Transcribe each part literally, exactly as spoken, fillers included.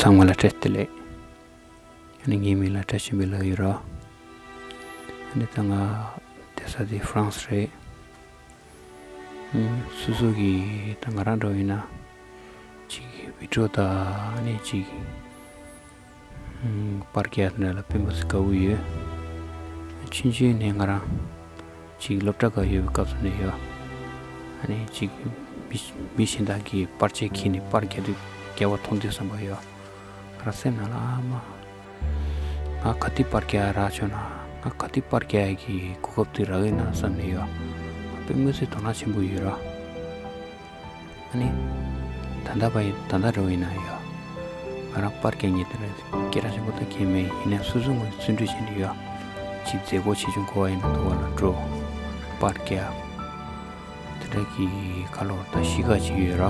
ཚང་མ་ལ་བཀྲ་ཤིས་བདེ་ལེགས། ཨ་ནི་ངའི་མིང་ལ་བཀྲ་ཤིས་པའི་ལགས་ཡོད་ར། ཨ་ནི་ད་ང་བསྡད་ས་དེ་ཧྥ་རན་སི་རེད། ཨུམ། སོ་སོ་གི་ད་ང་རང་འདྲ་བོ་ཡིན་ན། ཅིག་བི་ཌི་ཡོ་དང་ཨ་ནི་ཅིག་ཨུམ། པར་རྒྱག་འདྲ་ལ་དཔེ་མི་སྲིད་དགའ་བོ་ཡོད། ཆུང་ཆུང་ནས་ང་རང་ཅིག་སློབ་གྲྭ་སྐབས་ཡོད་པའི་སྐབས་སུ་ནས་ཡོད། ཨ་ནི་ཅིག་མི་མི་གཞན་དག་གིས་པར་ཆས་འཁྱེར་ནས་པར་རྒྱག་དུས་རྒྱག་པ་མཐོང་དུས་བསམ་པ་ཡོད། ང་རང་སེམས་ནང་ལ་ཨ་མ། ང་ག་དུས་པར་རྒྱག་རག་བྱུང་ན། ང་ག་དུས་པར་རྒྱག་ཡ་གི་གོ་སྐབས་དེ་རག་གི་ན་བསམ་ནས་ཡོད། དཔེ་མི་སྲིད་དོ་སྣང་ཆེན་པོ་ཡོད་ར། ཨ་ནི། ད་ལྟ་བ་ཡིན་ད་ལྟ་འདྲ་བོ་ཡིན་ན་ཡོད། ང་རང་པར་རྒྱག་མཁན་དེ་འདྲ་སྐད་གྲགས་ཆེན་པོ་ད་གང་ཡང་མེད། ཡིན་ནའི་སོ་སོའི་ངོས་ནས་བརྩོན་འགྲུས་བྱས་ནས་ཡོད། ཅིག་མཛད་སྒོ་ཆེ་ཆུང་ག་པར་ཡིན་ན་དུ་བ་ལ་འགྲོ། པར་རྒྱག་དེ་འདྲ་གི་ཁ་ལོ་ད་གཤིས་ཀ་ཅིག་ཡོད་ར།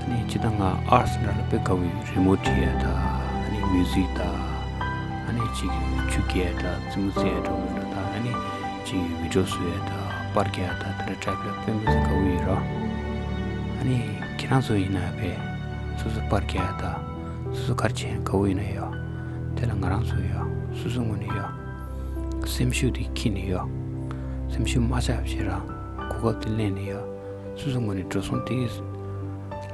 ཨ་ནི་སྤྱིར་བཏང་ང་ཨར་ཊི་འདྲ་ལ་དཔེ་དགའ་བོ་ཡོད། རི་མོ་བྲིས་ཡ་ད། ཨ་ནི་མིའུ་ཟིག་ད། ཨ་ནི་ཅིག་ཆུ་རྐྱལ་ད། རྩེད་མོ་རྩེ་ཡ་འདྲ་བོ་ད། ཨ་ནི་ཅིག་བི་ཌི་ཡོ་བཟོ་ཡ་ད། པར་རྒྱག་ཡ་ད། དེ་འདྲ་ཊའིབ་ལ་དཔེ་མི་སྲིད་དགའ་བོ་ཡོད་ར། ཨ་ནི་ཁྱེད་རང་ཚོ་ཡིན་ན་ཡང་དཔེ་སོ་སོ་པར་རྒྱག་ཡ་ད། སོ་སོ་ག་རེ་བྱེད་ཡ་དགའ་བོ་ཡིན་ན་ཡོད། དེ་ལ་ང་རང་ཚོ་ཡོད། སོ་སོའི་ངོས་ནས་ཡོད། སེམས་ཤུགས་དེ་འཁྱེར་ནས་ཡོད། སེམས་ཤུགས་མ་ཆག་པ་བྱེད་ར། གོ་སྐབས་དེ་ལེན་ནས་ཡོད། སོ་སོའི་ངོས་ནས་འགྲོ་སོང་དེ་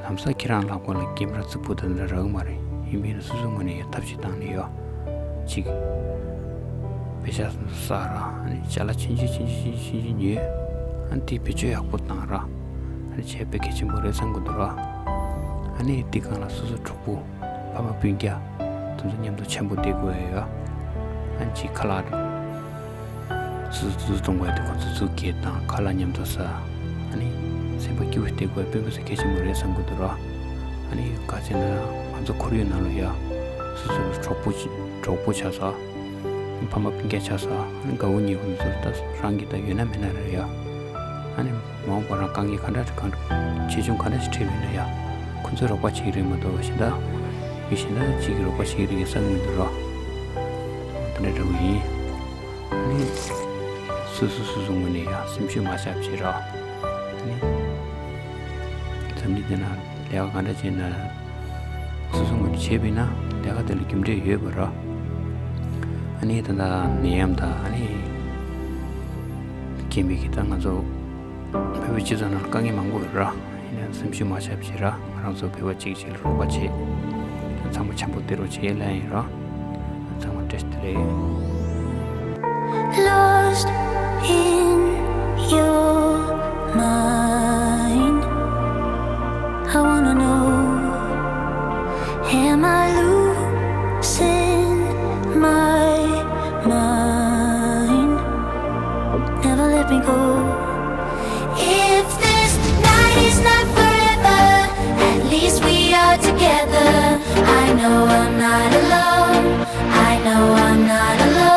ལམ་སང་ཁྱེད་རང་ལག་པ་ལ་ཀེམ་ར་རྩིག་པོ་དེ་འདྲ་རག་གི་མ་རེད། ཡིན་པས་ན་སོ་སོའི་ངོས་ནས་ཡ་ཐབས་ཤེས་བཏང་ནས་ཡོད། གཅིག་དཔེ་ཆ་བསགས་ར། ཨ་ནི་ཅ་ལག་ཆུང་ཆུང་ཆུང་ཆུང་ཆུང་ཆུང་ཉོས། ཨ་ནི་དེ་བེད་སྤྱོད་ཡག་པོ་བཏང་ར། ཨ་ནི་བྱས་དཔེ་གལ་ཆེན་པོ་རེད་བསམ་གི་འདུག་ར། ཨ་ནི་དེ་སྒང་ལ་སོ་སོ་གྲོགས་པོ་ཕ་མ་སྤུན་ཀྱག་དེ་ཚོ་མཉམ་དུ་འཆམ་པོ་བསྡད་དགོས་ཡ་ཡོད། ཨ་ནི་གཅིག་ཁ་ལག་སོ་སོ་ཚོ་གཏོང་བ་དེ་ཁོ་ཚོ་ཚུགས་ཀྱི་དང་ཁ་ལག་མཉམ་དུ་ཟ། ཨ་ནི་སེམས་པ་སྐྱིད་པོ་བསྡད་དགོས་དཔེ་མི་སྲིད་གལ་ཆེན་པོ་རེད་བསམ་གི་འདུག་ར། ཨ་ནི་ག་ཅི་ན་ང་ཚོ་ཁོར་ཡུག་ནང་ལ་ཡ་སོ་སོ་གྲོགས་པོ་ཅི་གྲོགས་པོ་ཆགས་ས། ཕ་མ་སྤུན་ཀྱག་ཆགས་ས། ཨ་ནི་དགའ་བོ་ཉེ་བོ་ཚོ་ད་རང་གི་ད་ཡོད་ན་མེད་ན་རེད་ཡ། ཨ་ནི་མ་འོངས་པ་རང་དཀའ་ངལ་ག་འདྲ་གང་ཆེ་ཆུང་ག་འདྲ་ཞིག་འཕྲད་ཡོད་ན་ཡ། ཁོ་ཚོས་རོགས་པ་བྱེད་ཀྱི་རེད་མ་གཏོགས་གཞན་དག་མི་གཞན་དག་ཅིག་གིས་རོགས་པ་བྱེད་ཀྱི་རེད་བསམ་གྱི་མི་འདུག་ར། དེ་འདྲ་འདྲ་བོ་ཡིན། ཨ་ནི་སོ་སོ་སོ་སོ་ངོས་ནས་ཡང་སེམས་ཤུགས་མ་ཆག་པ་བྱེད་རོགས། ཨ་ནི་འཛམ་གླིང་འདི་ན་ལས་ཀ་ག་འདྲ་བྱས་ན་སོ་སོ་ངོས་ནས་བྱས་པས་ན་ལས་ཀ་དེ་ལ་རྒྱུ་འབྲས་ཡོད་པ་ར། ཨ་ནི་ད་ལྟ་ནད་ཡམས་དང་ཨ་ནི་རྐྱེན་པས་ཀྱི་ད་ང་ཚོ་བོད་པའི་སྤྱི་ཚོགས་ནང་དཀའ་ངལ་མང་པོ་ཡོད་ར། ཡིན་ནའང་སེམས་ཤུགས་མ་ཆག་པ་བྱེད་ར། ང་རང་ཚོ་བོད་པ་གཅིག་གཅིག་ལ་རོགས་པ་བྱེད། ཚང་མ་འཆམ་པོ་བསྡད་རོགས་བྱེད་ལབ་ཡིན་ར། ཚང་མ་བཀྲ་ཤིས་བདེ་ལེགས། Lost in your mind. I wanna know, am I losing my mind? Never let me go. If this night is not forever, at least we are together. I know I'm not alone. I know I'm not alone.